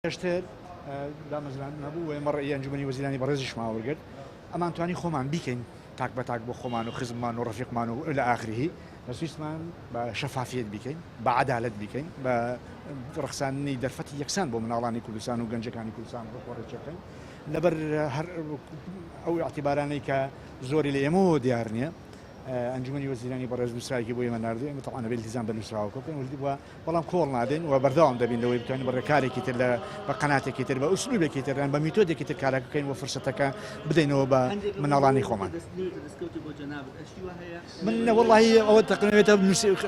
پێشتر دامەزراندن هەبوو و ئێمە ڕەئی ئەنجومەنی وەزیرانی بەڕێزیشمان وەرگرت، ئەمان توانی خۆمان بیکەین تاک بە تاک بۆ خۆمان و خزممان و ڕەفیقمان و الی آخره، بەس ویستمان بە شەفافیەت بیکەین، بە عەدالەت بیکەین، بە ڕەخساندنی دەرفەتی یەکسان بۆ مناڵانی کوردستان و گەنجەکانی کوردستان ڕێکوڕێکی بکەین، لەبەر هەر ئەو ئیعتیبارانەی کە زۆری لە ئێمەوە دیار نییە. ئەنجومەنی وەزیرانی بەڕێز نووسراوێکی بۆ ئێمە ناردوو، ئێمە تەبعەن ئەبێ ئیلتیزام بە نووسراوەکە بکەین و بەڵام کۆڵ نادەین و بەردەوام دەبین لەوەی بتوانین بە ڕێکارێکی تر لە بە قەناتێکی تر بە ئوسلوبێکی تر یان بە میتۆدێکی تر کارەکە بکەین و فرسەتەکە بدەینەوە بە مناڵانی خۆمان. من وەڵڵاهی ئەوە تەقریبا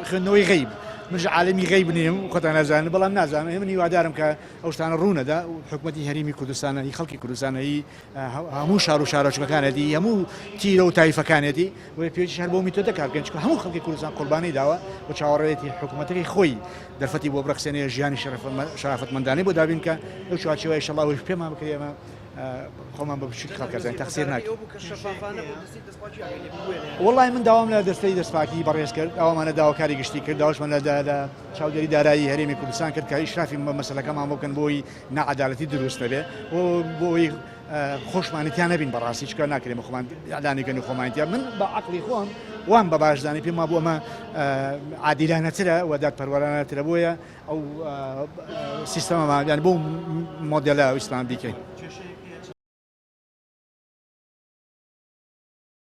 خوێندنەوەی غەیب منش عالمی غەیب نیم خۆتان نازانن بەڵام نازانم من هیوادارم کە ئەو شتانە ڕوونەدا حکوومەتی هەرێمی کوردستانە هی خەڵکی کوردستانە هی هەموو شار و شارۆچکەکانێتی هەموو تیرە و تایفەکانێتی بۆیە پێویستیش هەر بۆ میتۆدە کار بکەین چونکە هەموو خەڵکی کوردستان قوربانی داوە و چاوەڕێیەتی حکوومەتەکەی خۆی دەرفەتی بۆ بڕەخسێنێ ژیانی شەرافەتمەندانەی بۆ دابین بکا لەو چوارچێوە ئیشەڵا ئەوەی پێمان بکرێ ئێمە خۆمان بە بچووکی خەڵک ئەزانین تەقسیر ناکەین. وەڵای من داوام لە دەستەی دەستپاکی بەڕێز کرد داوامان لە داواکاری گشتی کرد داواشمان لە لە چاودێری دارایی هەرێمی کوردستان کرد کە ئیشرافی مەسەلەکەمان بۆ بکەن بۆی ناعەدالەتی دروست نەبێ و بۆی خۆشمانی تیا نەبین بەڕاستی چکە ناکرێ بە خۆمان ئیعلانی کەن و خۆمانی تیا من بە عەقڵی خۆم وام بە باش زانی پێم وابوو ئەمە عادیلانەترە و دادپەروەرانەترە بۆیە ئەو سیستەمەمان یان بۆ مۆدێلە ویستمان بیکەین.